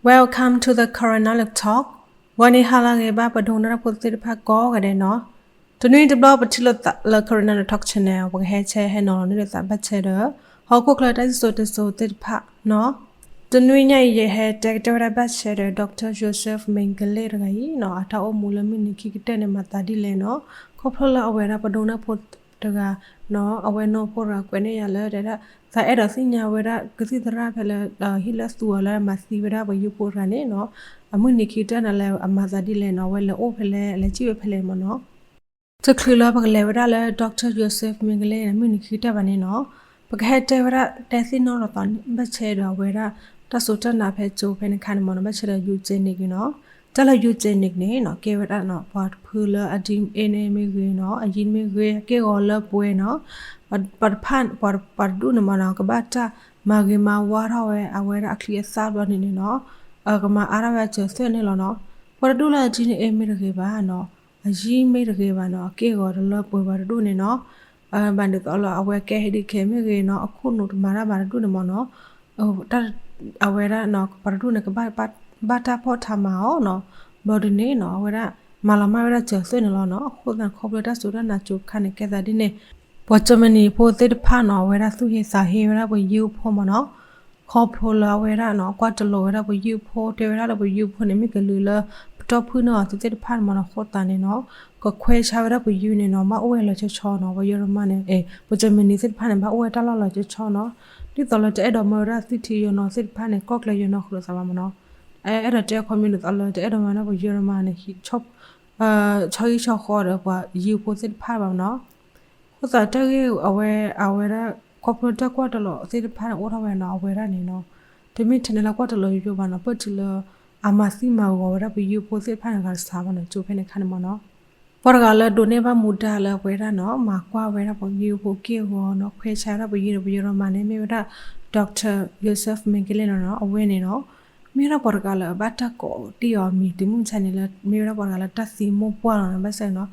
Welcome to the Karen Knowledge Talk. ဂီၤနံၤဟါလၢအဂ့ၤဘၣ် ပဒိကနၣ်တၢ်ဖိသ့ၣ်တဖၣ်ကိးဂၤဒဲးနီၤ. တနွံတဘျီပထံၣ်လိာ်သးလၢ Karen Knowledge Talk Channel ပကဟဲဆဲဟဲနီၤလီၤန့ၢ်လိာ်သးဘၣ်ဆဲဒီး ဟီၣ်ခိၣ်ချၢတၢ်စံၣ်စိၤတဲစိၤသ့ၣ်တဖၣ်နီၤ. တနွံညါအံၤ ယဟဲတဲကတၢၢ်ဝဲဒၣ်ဘၣ်ဆဲဒီး Doctor Joseph Mengele တဂၤအံၤနီၤ အတၢ်အိၣ်မူလၢမုၢ်နံၤခံကတၢၢ်န့ၣ် မၤသးဒ်လဲၣ်နီၤ. ခီဖျိလၢအဝဲဒၣ်ပဒိကနၣ်ဖိတဂၤနီၤ အဝဲနီၢ်ဖိတဂၤကွဲးန့ၢ်ယၤလၢ တဲဒၣ် သးအဲၣ်ဒိးသ့ၣ်ညါဝဲဒၣ် ကသံၣ်သရၣ်ဖဲလၢ ဟံၣ်လၢသူအီၤလၢမၤသံဝဲဒၣ်ပှၤယုၢ်ဖိတဂၤန့ၣ်နီၤ အမုၢ်နံၤခံကတၢၢ်န့ၣ်လၢအမၤသးဒ်လဲၣ်နီၤ အဝဲလဲၤအိၣ်ဖဲလဲၣ် အလဲၤစံၣ်ဝဲဖဲလဲၣ်မ့ၢ်နီၤ. တချုးလၢပကလဲၤဝဲဒၣ်လၢ Doctor Joseph Mengele န့ၣ် မုၢ်နံၤခံကတၢၢ်ဘၣ်န့ၣ်နီၤ ပကဟဲတဲဝဲဒၣ် တဲသ့ၣ်နီၣ်လိာ်သးဘၣ်ဆဲဒီးအဝဲဒၣ် တၢ်စူၢ်တၢ်နာ်ဖဲကၠိဖဲန့ၣ်အခါန့ၣ်မ့ၢ်နီၤ ဘၣ်ဆဲဒီး eugenic န့ၣ်နီၤ. တၢ်လၢ eugenic န့ၣ်နီၤ ကဲဝဲဒၣ်နီၤ ပှၤတဖုလၢအ DNA မ့ၢ်ဂ့ၤနီၤ အ gene မ့ၢ်ဂ့ၤ အက့ၢ်အဂီၤလၢပှဲၤနီၤ ပှၤတဖၣ် ပှၤတဒူၣ်န့ၣ်မ့ၢ်နီၤ ကဘၣ်တၢ်မၤဂ့ၤမၤဝါထီၣ်ဝဲ အဝဲဒၣ်အချံအသၣ်ဘျီန့ၣ်န့ၣ်နီၤ ကမၤအါထီၣ်ဝဲအစၢၤသွဲၣ်န့ၣ်လီၤနီၤ. ပှၤတဒူၣ်လၢအ DNA မ့ၢ်တဂ့ၤဘၣ်နီၤ အ gene မ့ၢ်တဂ့ၤဘၣ်နီၤ အက့ၢ်အဂီၤတလၢပှဲၤပှၤတဒူၣ်န့ၣ်နီၤ ဘၣ်ဒ်သိးလၢအဝဲကဲ handicap မ့ၢ်ဂ့ၤနီၤ အခိၣ်နူာ်တမၤတၢ်ဘၣ်တဒူၣ်န့ၣ်မ့ၢ်နီၤ အဝဲဒၣ်နီၤ ပှၤတဒူၣ်န့ၣ် ကဘၣ်တၢ်ဖီၣ်တၢ်မၤအီၤနီၤ ဘျီဒ်န့ၣ်နီၤ အဝဲဒၣ် မၤလီၤမၢ်ဝဲဒၣ်စၢၤသွဲၣ်န့ၣ်လီၤနီၤ. အဃိသတးန့ၣ် ခီဖျိတၢ်စူၢ်တၢ်နာ်ကၠိခါန့ၣ် ကဲသးဒ်န့ၣ် ပှၤ Germany ဖိသ့ၣ်တဖၣ်နီၤ အဝဲဒၣ်သူၣ်ဟ့သးဟ့ဝဲဒၣ်ပှၤယုၢ်ဖိမ့ၢ်နီၤ ခီဖျိလၢအဝဲဒၣ်နီၤ ကွၢ်တလိၤဝဲဒၣ်ပှၤယုၢ်ဖိ တဲဝဲဒၣ်လၢပှၤယုၢ်ဖိန့ၣ် မ့ၢ်ကလုာ်လၢ ပတီၢ်ဖုၣ်န့ၢ်အီၤသ့ၣ်တဖၣ်န့ၣ်မ့ၢ်နီၤ အဃိသတးန့ၣ်နီၤ ကခွဲးဆါဝဲဒၣ်ပှၤယုၢ်န့ၣ်နီၤ ဘၣ်အိၣ်ဝဲလီၤဆီဆီနီၤ ပှၤယီၤရမၤန့ၣ် ပှၤ Germany သ့ၣ်တဖၣ်န့ၣ် ဘၣ်အိၣ်ဝဲတၢ်လီၢ်လီၤဆီဆီနီၤ ဒ်သိးလၢတအဲၣ်ဒိးမၢဝဲဒၣ်သုထံယိာ်နီၤသ့ၣ်တဖၣ်န့ၣ် ကီၢ်ကျဲယိာ်နီၤဃုာ်လိာ်သးဘၣ်မ့ၢ်နီၤ အဲၣ်ဒိးတဲခီမ့ၢ်ဒ်သိးလၢတအဲၣ်ဒိးမၢဝဲဒၣ်ပှၤယီၤရမၤန့ၣ် ဆီဟံၣ်ဆီဃီဒီးပှၤယုၢ်ဖိသ့ၣ်တဖၣ်ဘၣ်မ့ၢ်နီၤ အဃိသတးတၢ်ဂ့ၢ်အဝဲ အဝဲဒၣ် ခီဖျိတၢ်ကွၢ်တလီၤသ့ၣ်တဖၣ်န့ၣ် အိၣ်ထီၣ်ဝဲနီၤ အဝဲဒၣ်န့ၣ်နီၤ တမ့ၢ်ထဲန့ၣ်လၢကွၢ်တလီၤယိယိဘၣ်နီၤ ပၢၢ်တုၤလၢ အမၤသံမၤဂီၤဝဲဒၣ်ပှၤယုၢ်ဖိသ့ၣ်တဖၣ်န့ၣ် ဂၤတစးဘၣ်နီၤ ကၠိဖဲန့ၣ်အခါန့ၣ်မ့ၢ်နီၤ ပှၤတဂၤလၢဒိးန့ၢ်ဘၣ်မူဒါလၢအဝဲဒၣ်နီၤ မၤကွၢ်ဝဲဒၣ်ပှၤယုၢ်ဖိက့ၢ်အဂီၤနီၤ ခွဲးဆါဝဲဒၣ်ပှၤယုၢ်ဒီးပှၤယီၤရမၤန့ၣ် မ့ၢ်ဝဲဒၣ် Doctor Joseph Mengele နီၤနီၤ အဝဲန့ၣ်နီၤ မ့ၢ်ဝဲဒၣ်ပှၤတဂၤလၢအဘၣ်တၢ်ကိးတ့ၢ်အီၤမံၤတုၤမုၢ်မဆါန့ၣ်လၢ မ့ၢ်ဝဲဒၣ်ပှၤတဂၤလၢတၢ်သံမိၢ်ပှၢ်လီၤနီၤ ဘၣ်ဆၣ်နီၤ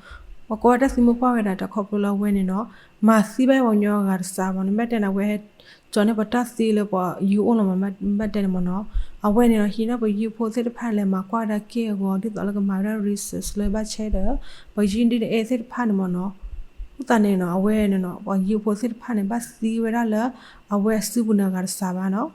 ပှၤကိးဝဲတၢ်သံမိၢ်ပှၢ်ဝဲဒၣ်တခီဖျိလၢအဝဲန့ၣ်နီၤ မၤသံဘၣ်ပှၤကညီဂၤတစးမ့ၢ်နီၤ ဘၣ်တဲန့ၣ် အဝဲဟဲကၠီန့ၢ်ပှၤတၢ်သံလၢပှၤယုၢ်အိၣ်လီၤမ့ၢ် ဘၣ်တဲန့ၣ်မ့ၢ်နီၤ အဝဲန့ၣ်နီၤ ဟံးန့ၢ်ပှၤယုၢ်ဖိသ့ၣ်တဖၣ်လဲၤမၤကွၢ်ဝဲဒၣ်က့ၢ်အဂီၤ ဒ်သိးလၢကမၤဝဲဒၣ် research လၢဘၣ်ဆဲဒီး ပှၤယုၢ် DNA သ့ၣ်တဖၣ်န့ၣ်မ့ၢ်နီၤ အဃိသတးန့ၣ်နီၤ အဝဲန့ၣ်နီၤ ပှၤယုၢ်ဖိသ့ၣ်တဖၣ်န့ၣ် ဘၣ်သံဝဲဒၣ်လၢ အဝဲအစုပူၤန့ၣ်ဂၤတစးဘၣ်နီၤ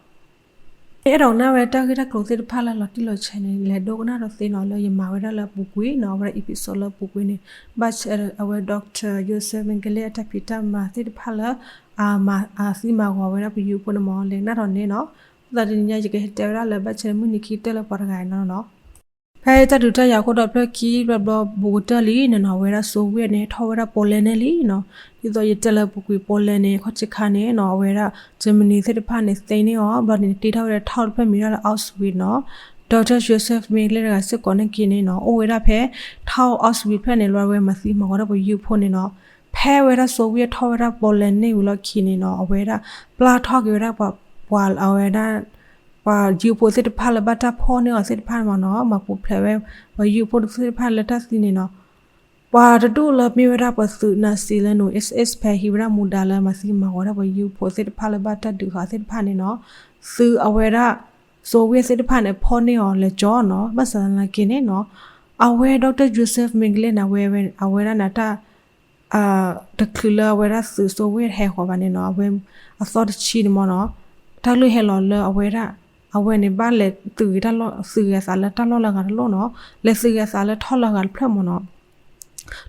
အဲၣ်ဒိးကနၣ်ဝဲတၢ်ဂ့ၢ်တၢ်ကျိၤသ့ၣ်တဖၣ်လၢလီၤတံၢ်လီၤဆဲးန့ၣ် လဲၤဒိကနၣ်ဒီးသ့နီၤ လၢယမၤဝဲဒၣ်လၢအပူၤကွံာ်နီၤ အဝဲဒၣ် episode လၢအပူၤကွံာ်န့ၣ် ဘၣ်ဆၣ်အဝဲ Doctor Joseph Mengele အတၢ်ဖံးတၢ်မၤသ့ၣ်တဖၣ်လၢ အမၤအသံမၤဂီၤဝဲဒၣ်ပှၤယုၢ်ဖိန့ၣ်မ့ၢ် လဲၤကနၣ်ဒီးန့ၣ်နီၤ အဃိသတးတနံၤညါ ယကဟဲတဲဝဲဒၣ်လၢ ဘၣ်ဆၣ်မုၢ်နံၤခံကတၢၢ်လၢပှၤတဂၤအံၤနီၤနီၤ ဖဲတၢ်ဒုးတၢ်ယၤခိၣ်ဒီဖျၢၣ်ခံဘျီဘျီဘူးကတၢၢ်လံန့ၣ်နီၤ အဝဲဒၣ် Soviet န့ၣ် ထီၣ်ဝဲဒၣ် Poland န့ၣ်လံနီၤ ဒ်သိးယတဲလၢပူၤကွံာ် Poland န့ၣ် ခီၣ်ထံးခါန့ၣ်နီၤ အဝဲဒၣ် Germany သ့ၣ်တဖၣ်န့ၣ် သ့န့ၢ်အီၤ ဘျီန့ၣ် တ့ထီၣ်ဝဲဒၣ် town တဖျၢၣ်မံၤဒၣ်လၢ Auschwitz နီၤ Doctor Joseph Mengele တဂၤစ့ၢ်ကီးန့ၣ်က့ၤန့ၣ်နီၤ အိၣ်ဝဲဒၣ်ဖဲ town Auschwitz ဖျၢၣ်န့ၣ် လီၤဝဲမၤသံမၤဂီၤဒၣ်ပှၤယုၢ်ဖိန့ၣ်နီၤ ဖဲဝဲဒၣ် Soviet ထီၣ်ဝဲဒၣ် Poland န့ၣ်ဝံၤလီၢ်ခံန့ၣ်နီၤ အဝဲဒၣ် ပျၢ်ထီၣ်က့ၤဝဲဒၣ်ပှၤ ပှၤအဝဲဒၣ် ပှၤယုၢ်ဖိသ့ၣ်တဖၣ်လၢဘၣ်တၢ်ဖီၣ်န့ၢ်အီၤသ့ၣ်တဖၣ်မ့ၢ်နီၤ မၤပူၤဖျဲးဝဲ ပှၤယုၢ်ဖိသ့ၣ်တဖၣ်လၢတၢ်သံန့ၣ်နီၤ ပှၤတဒူၣ်လၢမ့ၢ်ဝဲဒၣ်ပှၤသုး Nazi လၢ နူ SS ဖဲဟံးဝဲဒၣ်မူဒါလၢမၤသံမၤဂီၤဒၣ်ပှၤယုၢ်ဖိသ့ၣ်တဖၣ်လၢဘၣ်တၢ်ဒုးဃာ်သ့ၣ်တဖၣ်န့ၣ်နီၤ သုးအဝဲဒၣ် Soviet သ့ၣ်တဖၣ်န့ၣ် ဖီၣ်န့ၢ်အီၤလဲၤကၠီနီၤ ဘၣ်ဆၣ်သနာ်က့န့ၣ်နီၤ အဝဲ Doctor Joseph Mengele န့ၣ် အဝဲ အဝဲဒၣ်န့ၣ်တၢ် တချုးလၢအဝဲဒၣ်သုး Soviet ဟဲဃီၤဘၣ်န့ၣ်နီၤ အဝဲအသီတဆံန့ၣ်မ့ၢ်နီၤ တၢ်လုၢ်ဟဲလီၤလၢအဝဲဒၣ် အဝဲန့ၣ်ဘၣ်လဲၤသုးဂ့ၤတၢ်လီၢ် သုးဂ့ၤအသးလၢတၢ်လီၢ်လၢအဂၤတလီၢ်နီၤ လဲၤသုးဂ့ၤအသးလၢထီၣ်လၢအဂၤတဖျၢၣ်မ့ၢ်နီၤ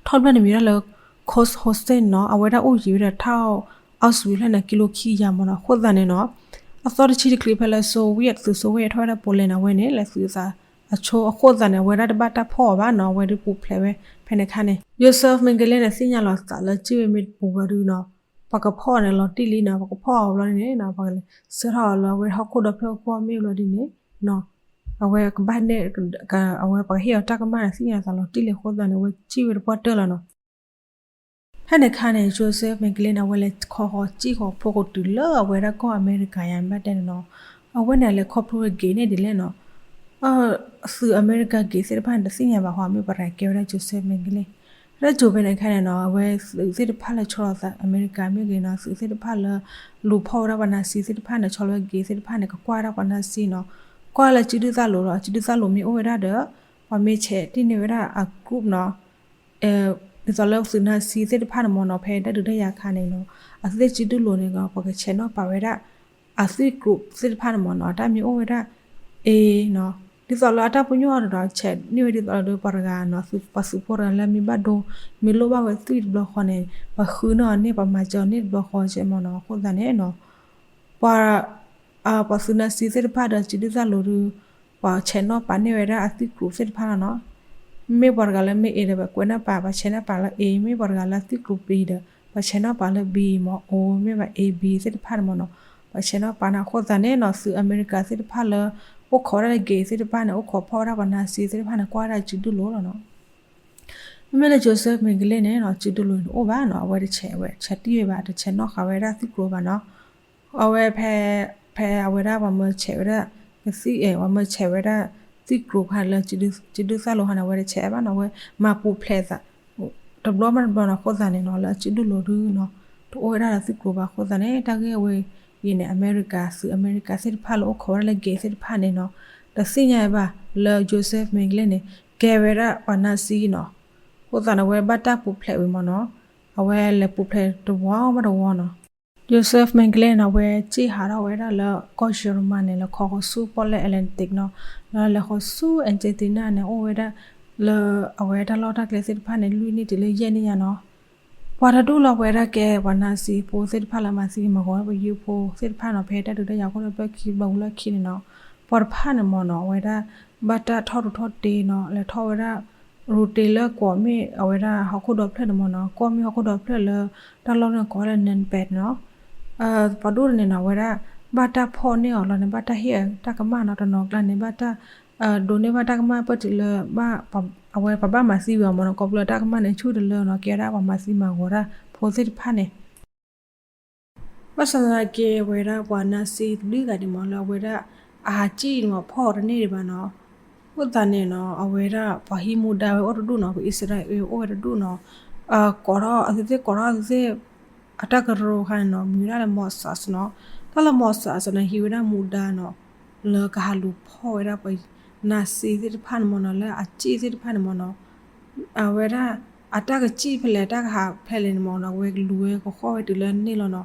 ထီၣ်တဖျၢၣ်န့ၣ်မံၤဒၣ်လၢ Khost Hostel နီၤ အဝဲဒၣ်အိၣ်ယံၤဝဲဒီးထီၣ် Auschwitz ဖျၢၣ်န့ၣ် ကံလိခံကယၤမ့ၢ်နီၤ အဃိသတးန့ၣ်နီၤ အသီတဆံတချုးဖဲလၢ Soviet သုး Soviet ထီၣ်ဝဲဒၣ် Poland န့ၣ် အဝဲန့ၣ် လဲၤသုးအသး အဆိအဃိသတးန့ၣ် အဝဲဒၣ်တဘၣ်တၢ်ဖီၣ်အီၤဘၣ်နီၤ အဝဲဒၣ်ပူၤဖျဲးဝဲဖဲန့ၣ်အခါန့ၣ် Joseph Mengele န့ၣ် သ့ၣ်ညါလီၤသးလၢစံၣ်ဝဲမ့ၢ်တပူၤဘျီဒုနီၤ ပှၤကဖီၣ်အီၤန့ၣ်လီၤတံၢ်လံနီၤ ပှၤကဖီၣ်အီၤဘျီန့ၣ်နီၤ ပှၤကလဲၤဆှၢထီၣ်အီၤလၢအဝဲဟီၣ်ခိၣ်ဒီဖျၢၣ်အဂီၢ်မ့ၢ်ဘျီဒုန့ၣ် အဝဲကဘၣ်နဲၣ် အဝဲပှၤကဟ့ၣ်အီၤတၢ်ကမၣ်န့ၣ် သ့ၣ်ညါလီၤသးလီၤတံၢ်လံအဃိသတးန့ၣ် အဝဲစံၣ်ဝဲတပှၢ်တၢၢ်လီၤနီၤ ဖဲန့ၣ်အခါန့ၣ် Joseph Mengele န့ၣ် အဝဲလဲၤခီဃီၤစံၣ်ဃီၤဖိကတုၤလၢအဝဲဒၣ်ကီၢ်အမဲရကၤယါန့ၣ် ဘၣ်တဲန့ၣ်နီၤ အဝဲန့ၣ်လဲၤခီဖျိဝဲ gay န့ၣ်ဒ်လဲၣ်နီၤ သုးအမဲရကၤ gay သ့ၣ်တဖၣ်န့ၣ် တသ့ၣ်ညါဘၣ်ဟီ မ့ၢ်ပှၤတဂၤကဲဝဲဒၣ် Joseph Mengele လၢကၠိဖဲန့ၣ်အခါန့ၣ်နီၤ အဝဲသုးသ့ၣ်တဖၣ်လၢဆီလီၤသးအမဲရကၤမ့ၢ်ဂ့ၤနီၤ သုးသ့ၣ်တဖၣ်လၢ လူၤဖီၣ်ဝဲဒၣ်ပှၤ Nazi သ့ၣ်တဖၣ်န့ၣ် ဆီလီၤဝဲ gay သ့ၣ်တဖၣ်န့ၣ် ကကွၢ်ဝဲဒၣ်ပှၤ Nazi နီၤ ကွၢ်လၢစုဒုၣ်သၣ်လိၤလီၤ. စုဒုၣ်သၣ်လိၤမ့ၢ်အိၣ်ဝဲဒၣ်ဒီး ပှၤမ့ၢ်ဆဲးတ့ၢ်န့ၢ်ဝဲဒၣ်အ group နီၤ, ဒ်သိးလၢသုးနါစံသ့ၣ်တဖၣ်န့ၣ်မ့ၢ်နီၤ ဖဲတၢ်ဒုးတၢ်ယၤအခါန့ၣ်နီၤ အသုးသ့ၣ်စုဒုၣ်လိၤန့ၣ် ပှၤကဆဲးနီၣ်ပာ်ဝဲဒၣ် အသုး group သ့ၣ်တဖၣ်န့ၣ်မ့ၢ်နီၤ တၢ်မ့ၢ်အိၣ်ဝဲဒၣ် A နီၤ, ဒ်သိးလၢအတၢ်ပညိၣ်အီၤဒီး ဆဲးန့ၢ်ဝဲဒ်သိးလၢပှၤတဂၤနီၤ ပှၤသုးဖိတဂၤလၢမ့ၢ်ဘၣ်ဒိ မ့ၢ်လိၣ်ဘၣ်ဝဲသွံၣ်တဘျီဃီန့ၣ် ပှၤဃုန့ၢ်အီၤန့ၢ် ပှၤမၤစၢၤအီၤန့ၢ်တဘျီဃီကဲမ့ၢ်နီၤ. အဃိသတးန့ၣ်နီၤ ပှၤ ပှၤသုးနါစံသ့ၣ်တဖၣ်ဒီးစုဒုၣ်သၣ်လိၤဒုး ပှၤဆဲးနီၣ်ပာ်န့ၢ်ဝဲဒၣ်အသုး group သ့ၣ်တဖၣ်လီၤနီၤ. မ့ၢ်ပှၤတဂၤလၢမ့ၢ် A ဒီး ပှၤကွဲးနီၣ်ပာ် ပှၤဆဲးနီၣ်ပာ်လၢ A, မ့ၢ်ပှၤတဂၤလၢအသုး group B ဒီး ပှၤဆဲးနီၣ်ပာ်လၢ B မ့ၢ် O မ့ၢ်ဘၣ် A B သ့ၣ်တဖၣ်န့ၣ်မ့ၢ်နီၤ ပှၤဆဲးနီၣ်ပာ်န့ၣ်. အဃိသတးန့ၣ်နီၤ သုးအမဲရကၤသ့ၣ်တဖၣ်လၢ အိၣ်ခိးဝဲဒၣ်လၢ gay သ့ၣ်တဖၣ်န့ၣ် အိၣ်ခိးဖီၣ်ဝဲဒၣ်ပှၤနါစံသ့ၣ်တဖၣ်န့ၣ် ကွၢ်ဝဲဒၣ်စုဒုၣ်လိၤလီၤနီၤ. မ့မ့ၢ်လၢ Joseph Mengele န့ၣ်နီၤ စုဒုၣ်လိၤန့ၣ်တအိၣ်ဘၣ်နီၤ အဝဲတဆဲးဝဲ ဆဲးတ့ၢ်ဝဲဘၣ် တဆဲးနီၣ်ဃာ်ဝဲဒၣ်သုး group ဘၣ်နီၤ. အဝဲဖဲ ဖဲအဝဲဒၣ်ပှၤမၢဆဲးဝဲဒၣ် ကသံၣ်အဲ ပှၤမၢဆဲးဝဲဒၣ်သုး group ခါလၢ စုဒုၣ်သၣ်လိၤခါန့ၣ် အဝဲတဆဲးဘၣ်နီၤ အဝဲမၤပူၤဖျဲးသး တဘျီမ့ၢ်တဘျီနီၤ. အဃိသတးန့ၣ်နီၤ လၢအစုဒုၣ်လိၤဒုနီၤ တအိၣ်ဝဲဒၣ်လၢသုး group ဘၣ်. အဃိသတးန့ၣ် တၢ်ဂ့ၢ်အဝဲအံၤန့ၣ် အမဲရကၤ သုးအမဲရကၤသ့ၣ်တဖၣ်လၢအိၣ်ခိးဝဲဒၣ်လၢ gay သ့ၣ်တဖၣ်န့ၣ်နီၤ တသ့ၣ်ညါဘၣ်လၢ Joseph Mengele န့ၣ် ကဲဝဲဒၣ်ပှၤနါစံနီၤ. အဃိသတးန့ၣ် အဝဲဘၣ်တၢ်ပူၤဖျဲးဝံၤမ့ၢ်နီၤ အဝဲလဲၤပူၤဖျဲးတဝီဘၣ်တဝီနီၤ. Joseph Mengele န့ၣ် အဝဲစ့ၣ်ဟးထီၣ်ဝဲဒၣ်လၢကီၢ်ယီၤမနံၤန့ၣ် လဲၤခီဃီၤဆူပီၣ်လဲၣ် Atlantic နီၤ လၢလဲၤဃီၤဆူ Argentina န့ၣ် အိၣ်ဝဲဒၣ်လၢအဝဲတၢ်လီၢ်တၢ်ကျဲသ့ၣ်တဖၣ်န့ၣ် လွံၢ်နံၣ်တုၤလၢယဲၢ်နံၣ်ညါနီၤ. ပှၤတဒူၣ်လၢအဝဲဒၣ်ကဲပှၤနါစံဖိသ့ၣ်တဖၣ်လၢမၤသံမၤဂီၤပယုၢ်ဖိသ့ၣ်တဖၣ်နီၤ ဖဲတၢ်ဒုးတၢ်ယၤခိၣ်ဒီးဘျၢၣ်ခံဘျီဝံၤလီၢ်ခံန့ၣ်နီၤ ပှၤတဖၣ်န့ၣ်မ့ၢ်နီၤ အဝဲဒၣ်ဘၣ်တၢ်ထီၣ်ရူးထီၣ်တ့ၢ်နီၤ လဲၤထီၣ်ဝဲဒၣ် ရူးတ့ၢ်လၢကွီၢ်မ့ၣ်အဝဲဒၣ်ဟီၣ်ခိၣ်ဒီဖျၢၣ်န့ၣ်မ့ၢ်နီၤ ကွီၢ်မ့ၣ်ဟီၣ်ခိၣ်ဒီဖျၢၣ်လၢ တၢ်လီၢ်န့ၣ်ကိးဝဲလၢ Nunpet နီၤ ပှၤဒူၣ်န့ၣ်နီၤ အဝဲဒၣ်ဘၣ်တၢ်ဖီၣ်န့ၢ်အီၤလီၤန့ၣ် ဘၣ်တၢ်ဟ့ၣ်တၢ်ကမၣ်နီၤ တနီၤကျါန့ၣ် ဘၣ်တၢ် ဒိးန့ၢ်ဘၣ်တၢ်ကမၣ်ပၢၢ်တုၤလၢ အဝဲပှၤဘၣ်မၤသံဝံၤအီၤမ့ၢ်နီၤ ခီဖျိတၢ်ကမၣ်န့ၣ် ဆူၣ်တလၢနီၤ ကဲဝဲဒၣ်ပှၤမၤသံမၤဂီၤတၢ်ဖိသ့ၣ်တဖၣ်န့ၣ် ဘၣ်ဆၣ်သနာ်က့ အဝဲဒၣ်ပှၤနါစံတဘျုးဂၤန့ၣ်မ့ၢ်လၢအဝဲဒၣ် အဟးကံၣ်န့ၣ်မ့ၢ်ဖီၣ်အီၤတန့ၢ်ဒံးဘၣ်နီၤ. အဃိသတးန့ၣ်နီၤ အဝဲဒၣ်ပှၤဟံးမူဒါဝဲအိၣ်တဒူၣ်နီၤ ပှၤအံၣ်စရ့လးအိၣ်ဝဲတဒူၣ်နီၤ ကိးထီၣ်အသုသ့ၣ်ကိးထီၣ်အသုသ့ၣ် အတၢ်ကရၢခါန့ၣ်နီၤ မံၤဝဲဒၣ်လၢ Mossad နီၤ. တၢ်လၢ Mossad န့ၣ် ဟံးဝဲဒၣ်မူဒါနီၤ လၢကဟးလူၤဖီၣ်ဝဲဒၣ်ပှၤနါစံသ့ၣ်တဖၣ်န့ၣ်မ့ၢ်နီၤ လၢအကံၣ်သ့ၣ်တဖၣ်န့ၣ်မ့ၢ်နီၤ အဝဲဒၣ် အတၢ်ကစံၣ်ဖဲလဲၣ် တၢ်ကဟးဖဲလဲၣ်န့ၣ်မ့ၢ်နီၤ အဝဲကလူၤဝဲကဃီၣ်ဝဲတုၤလၢန့ၣ်လီၤနီၤ.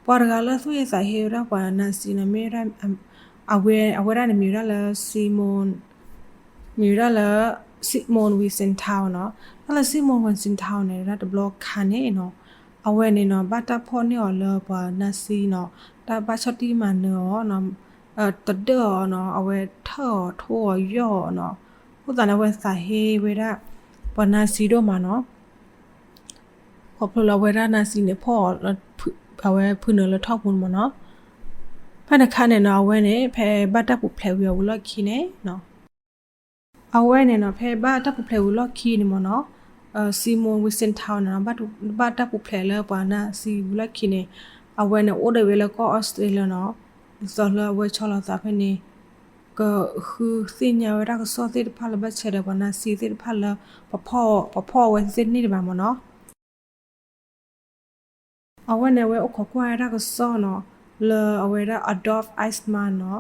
ပှၤတဂၤလၢသူၣ်ဟ့သးဟ့ဝဲဒၣ်ပှၤနါစံန့ၣ် မ့ၢ်ဝဲဒၣ် အဝဲ အဝဲဒၣ်န့ၣ်မ့ၢ်ဝဲဒၣ်လၢ Simone မ့ၢ်ဝဲဒၣ်လၢ Simone Wiesenthal နီၤ. တၢ်လၢ Simone Wiesenthal န့ၣ် ဝဲဒၣ်တဘျီခါန့ၣ်နီၤ အဝဲန့ၣ်နီၤ ဘၣ်တၢ်ဖီၣ်န့ၢ်အီၤလၢပှၤနါစံနီၤ တၢ်ဘၣ်ဆီၣ်တံၢ်မၤနၢၤအီၤ တဒၢၣ်အီၤနီၤ အဝဲထၢၣ်အီၤထိအီၤယီၢ်အီၤနီၤ. အဃိသတးန့ၣ် အဝဲသးဟ့ဝဲဒၣ် ပှၤနါစံဒိၣ်မးနီၤ. ခီဖျိလၢအဝဲဒၣ်နါစံန့ၣ် ဖီၣ်အီၤ အဝဲဖုနၢၤလၢထီၣ်ပူၤန့ၣ်မ့ၢ်နီၤ. ဖဲန့ၣ်ခါန့ၣ်နီၤ အဝဲန့ၣ် ဖဲဘၣ်တၢ်ပူၤဖျဲးဝံၤအဝံၤလီၢ်ခံန့ၣ်နီၤ အဝဲန့ၣ်နီၤ ဖဲဘၣ်တၢ်ပူၤဖျဲးဝံၤလီၢ်ခံန့ၣ်မ့ၢ်နီၤ Simone Wiesenthal န့ၣ်နီၤ ဘၣ်တၢ်ပူၤဖျဲးလၢပှၤနါစံဝံၤလီၢ်ခံန့ၣ် အဝဲန့ၣ်အိၣ်ဒံးဝဲလၢကီၢ်အီစထြ့လယါနီၤ ဒ်သိးလၢအဝဲဆီလီၤသးဖဲန့ၣ် ကဃုသ့ၣ်ညါဝဲတၢ်ကစီၣ်သ့ၣ်တဖၣ်လၢဘၣ်ဆဲးဒီးပှၤနါစံသ့ၣ်တဖၣ်လၢ ပဖီၣ် ပဖီၣ်အဝဲသ့ၣ်တန့ၢ်ဒံးဘၣ်မ့ၢ်နီၤ. အဝဲန့ၣ် အဝဲအိၣ်ခိးကွၢ်ဝဲတၢ်ကစီၣ်နီၤ လၢအဝဲဒၣ် Adolf Eichmann နီၤ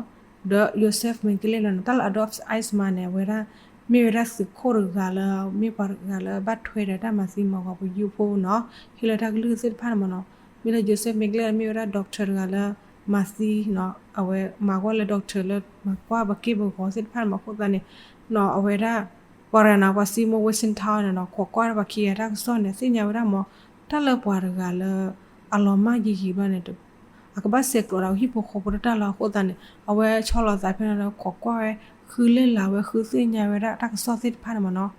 ဒီး Josef Mengele လီၤနီၤ. တၢ်လၢ Adolf Eichmann န့ၣ် အဝဲဒၣ် မ့ၢ်ဝဲဒၣ်သုးခိၣ်တဂၤလၢ မ့ၢ်ပှၤတဂၤလၢဘၣ်ထွဲဒီးတၢ်မၤသံမၤဂီၤပယုၢ်ဖိနီၤ ဟ့ၣ်လီၤတၢ်ကလုၢ်သ့ၣ်တဖၣ်န့ၣ်မ့ၢ်နီၤ. မ့ၢ်လၢ Josef Mengele မ့ၢ်ဝဲဒၣ် doctor တဂၤလၢ မၤသံနီၤ အဝဲမၤကွၢ်လၢ doctor လၢမၤကွၢ်ပက့ၢ်ပဂီၤသ့ၣ်တဖၣ်န့ၣ်မ့ၢ် အဃိသတးန့ၣ်နီၤ အဝဲဒၣ် ပှၤတဂၤနီၤ ပှၤ Simone Wiesenthal န့ၣ်နီၤ ခိးကွၢ်ပှၤခံဂၤတၢ်ကစီၣ်န့ၣ် သ့ၣ်ညါဝဲဒၣ်မ့ၢ် တၢ်လၢပှၤတဂၤလၢ အလီၤမၢ်ယံာ်ယံာ်ဘျီန့ၣ် အကဘၣ်ဆဲးကျိးဒီးဟံၣ်ဖိဃီဖိတၢ်လီၢ်အဃိသတးန့ၣ် အဝဲဆီလီၤသးဖဲန့ၣ်လၢခိးကွၢ်ဝဲ ဃုလ့ၢ်လၤဝဲ ဃုသ့ၣ်ညါဝဲဒၣ်တၢ်ကစီၣ်သ့ၣ်တဖၣ်န့ၣ်မ့ၢ်နီၤ.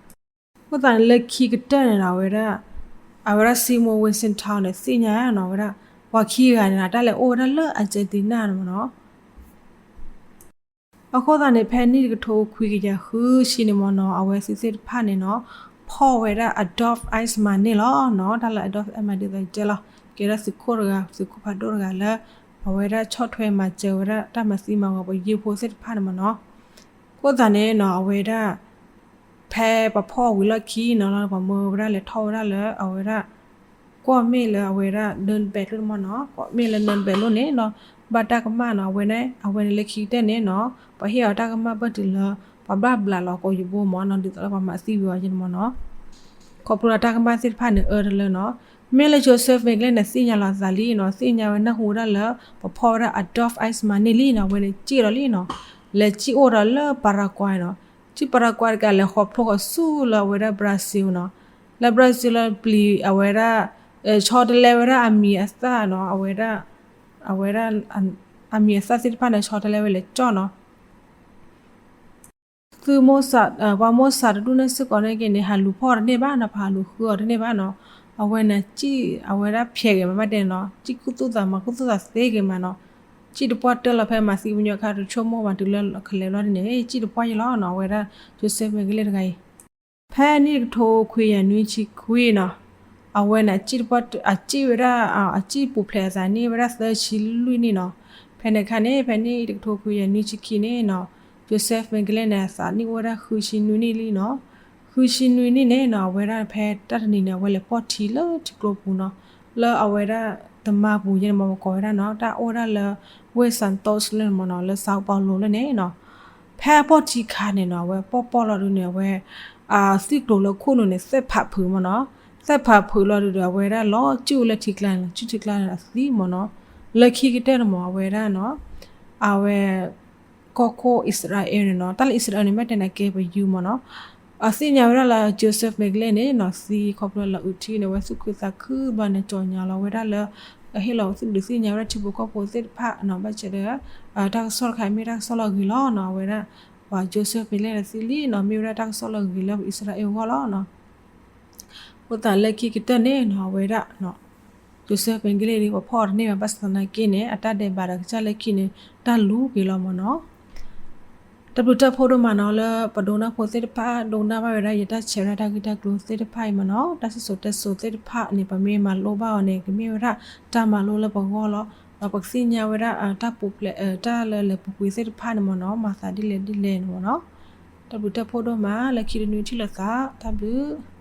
အဃိသတးန့ၣ် လၢခံကတၢၢ်န့ၣ်နီၤ အဝဲဒၣ် အဝဲဒၣ် Simone Wiesenthal န့ၣ် သ့ၣ်ညါနီၤ အဝဲဒၣ် ပှၤခံဂၤန့ၣ်နီၤ တၢ်လဲၤအိၣ်ဝဲဒၣ်လၢ Argentina န့ၣ်မ့ၢ်နီၤ. အဃိသတးန့ၣ် ဖဲနံၣ်တကထိခွံကယၤဃုဆံန့ၣ်မ့ၢ်နီၤ အဝဲသ့ၣ်သ့ၣ်တဖၣ်န့ၣ်နီၤ ဖီၣ်ဝဲဒၣ် Adolf Eichmann န့ၣ်လီၤနီၤ. တၢ်လၢ Adolf Eichmann ဒ်သိးတဲလီၤ ကဲဒၣ်သုးခိၣ်တဂၤ သုးခိၣ်ဖးဒိၣ်တဂၤလၢ အဝဲဒၣ်ဆီၣ်ထွဲမၤစၢၤဝဲဒၣ်တၢ်မၤသံမၤဂီၤပယုၢ်ဖိသ့ၣ်တဖၣ်န့ၣ်မ့ၢ်နီၤ. အဃိသတးန့ၣ်နီၤ အဝဲဒၣ် ဖဲပဖီၣ်ဝံၤလီၢ်ခံနီၤ လၢပှၤမၢဝဲဒၣ်လဲၤထီၣ်ဝဲဒၣ်လၢအဝဲဒၣ် ကွီၢ်မ့ၣ်လၢအဝဲဒၣ် Nürnberg လိၣ်န့ၣ်မ့ၢ်နီၤ ကွီၢ်မ့ၣ်လၢ Nürnberg လိၣ်န့ၣ်နီၤ ဘၣ်တၢ်ကမၣ်နီၤ အဝဲန့ၣ် အဝဲန့ၣ်လၢခံကတၢၢ်န့ၣ်နီၤ ပှၤဟ့ၣ်အီၤတၢ်ကမၣ်ဘၣ်တုၤလၢ ပှၤဘၣ်ဘျးလီၤကိးယဘိမ့ၢ်နီၤ ဒ်သိးလၢပှၤမၤသံဝံၤအီၤယဲန့ၣ်မ့ၢ်နီၤ ခီဖျိလၢတၢ်ကမၣ်သ့ၣ်တဖၣ်န့ၣ်အၢတလၢနီၤ မ့ၢ်လၢ Joseph Mengele န့ၣ် သ့ၣ်ညါလီၤအသးလံနီၤ သ့ၣ်ညါဝဲနၢ်ဟူဝဲဒၣ်လၢ ပဖီၣ်ဝဲဒၣ် Adolf Eichmann န့ၣ်လံနီၤ အဝဲန့ၣ်စံၣ်ဒီးလံနီၤ လဲၤစံၣ်အိၣ်ဒီးလၢ Paraguay နီၤ စံၣ် Paraguay တကးလဲၤဃီဖျိဃီဆူလၢအဝဲဒၣ် Brazil နီၤ လၢ Brazil လၢပျံၤအဝဲဒၣ် ဆီတလဲဝဲဒၣ်အမံၤအသၣ်နီၤ အဝဲဒၣ် အဝဲဒၣ် အမံၤအသၣ်သ့ၣ်တဖၣ်န့ၣ် ဆီတလဲဝဲလဲၤကၠီၣ်နီၤ သု ပှၤမိၢ်ဆးတဒူၣ်န့ၣ်စ့ၢ်ကီးန့ၣ်က့န့ၣ် ဟးလူၤဖီၣ်အီၤတန့ၢ်ဘၣ်နီၤ ပှၤဟးလူၤဃုအီၤတန့ၢ်ဘၣ်နီၤ အဝဲန့ၣ်စံၣ် အဝဲဒၣ်ဖျဲးဂ့ၤမးဘၣ်တဲနီၤ စံၣ်ခူသူၣ်သးမၤခူသူၣ်သးသ့ဂ့ၤမးနီၤ စံၣ်တပှၢ်တၢၢ်လီၤဖဲမၤသံပညီခါတဆိကမိၣ်မးတုၤလၢကလဲၤဘျီဒ်န့ၣ် စံၣ်တပှၢ်ယလီၤနီၤ အဝဲဒၣ် Joseph Mengele တဂၤအံၤ ဖဲနံၣ်တကထိခွံကယၤနွံဆံခွံနီၤ အဝဲန့ၣ် အစံၣ်ပူၤဖျဲးအသးန့ၢ်ဝဲဒၣ် သၢဆံလွံၢ်နံၣ်နီၤ ဖဲန့ၣ်အခါန့ၣ် ဖဲနံၣ်တကထိခွံကယၤနွံဆံခံန့ၣ်နီၤ Joseph Mengele န့ၣ် အသးန့ၢ်အိၣ်ဝဲဒၣ်ဃုဆံနွံနံၣ်လံနီၤ ဃုဆံနွံနံၣ်န့ၣ်နီၤ အဝဲဒၣ်ဖဲတၢ်တနံၤန့ၣ် အဝဲလဲၤပိာ်ထံလၢထံကျိပူၤနီၤ လၢအဝဲဒၣ်တမါပူၤယဲန့ၣ်မ့ၢ်ပကိးဝဲဒၣ်နီၤ တၢ်အိၣ်ဝဲဒၣ်လၢ ဝ့ၢ် Santos လၢန့ၣ်မ့ၢ်နီၤ လၢ Sao Paulo လၢန့ၣ်နီၤ ဖဲအပိာ်ထံခါန့ၣ်နီၤ အဝဲပိာ်ပိာ်လီၤဒုးန့ၣ် အဝဲ သံၣ်ကျိၤလၢခိၣ်နူာ်န့ၣ် သဲၣ်ဖးဖုးမ့ၢ်နီၤ သဲၣ်ဖးဖုးလီၤဒုးဒီး အဝဲဒၣ်လီၤစံၣ်အိၣ်လၢထံကျါန့ၣ်လီၤ စံၣ်ထံကျါန့ၣ်အသံမ့ၢ်နီၤ လၢခံကတၢၢ်န့ၣ်မ့ၢ် အဝဲဒၣ်နီၤ အဝဲ ကီၢ်ခိၣ်အံၣ်စရ့လးန့ၣ်နီၤ တၢ်လၢအံၣ်စရ့လးန့ၣ် မ့ၢ်တဲန့ၣ်ကဲပယုၢ်မ့ၢ်နီၤ အသ့ၣ်ညါဝဲဒၣ်လၢ Joseph Mengele န့ၣ်နီၤ သံခီဖျိလၢအအုးထံန့ၣ် အဝဲသူၣ်ခုသးခုဘျီန့ၣ် ကၠီၣ်ညါလီၤဝဲဒၣ်လၢ အဟ့ၣ်လီၤသူၣ်ဒုးသ့ၣ်ညါဝဲဒၣ်ထံဖိကီၢ်ဖိသ့ၣ်တဖၣ်နီၤ ဘၣ်ဆၣ်ဒီး တၢ်ကစီၣ်တခါမ့ၢ်တၢ်ကစီၣ်လီၤဂ့ၤလီၤနီၤ အဝဲဒၣ် ပှၤ Joseph Mengele န့ၣ်သံလံနီၤ မ့ၢ်ဝဲဒၣ်တၢ်ကစီၣ်လီၤဂ့ၤလၢပအံၣ်စရ့လးအဂီၢ်လီၤနီၤ အဃိသတးလၢခံကတၢၢ်န့ၣ်နီၤ အဝဲဒၣ် Joseph Mengele ဒ်ပဖီၣ်အီၤတန့ၢ်ဘၣ် ဘၣ်ဆၣ်သနာ်က့န့ၣ် အတၢ်ဒဲးဘးဒီးကစၢ်လၢခံန့ၣ် တၢ်လူၤက့ၤလီၤမ့ၢ်နီၤ တၢ်ဘျုးတၢ်ဖှိၣ်ဒိၣ်မးနီၤ လၢပဒိကနၣ်ဖိသ့ၣ်တဖၣ် ဒိကနၣ်ဘၣ်ဝဲဒၣ်ယတၢ်ဆဲးဝဲဒၣ်တၢ်ဂ့ၢ်တၢ်ကျိၤသ့ၣ်တဖၣ်အံၤမ့ၢ်နီၤ တၢ်စံၣ်စိၤတဲစိၤသ့ၣ်တဖၣ်န့ၣ် ပမ့ၢ်မၤလိဘၣ်အီၤန့ၣ် ကမ့ၢ်ဝဲဒၣ်တၢ်မၤလိလၢပဂီၢ်လီၤ ဒီးပကသ့ၣ်ညါဝဲဒၣ် တၢ်ပူၤဖျဲး တၢ်လၢလဲၤပူၤကွံာ်သ့ၣ်တဖၣ်န့ၣ်မ့ၢ်နီၤ မၤသးဒ်လဲၣ်ဒ်လဲၣ်န့ၣ်မ့ၢ်နီၤ တၢ်ဘျုးတၢ်ဖှိၣ်ဒိၣ်မး လၢခံတနွံထံၣ်လိာ်သး တၢ်ဘျုး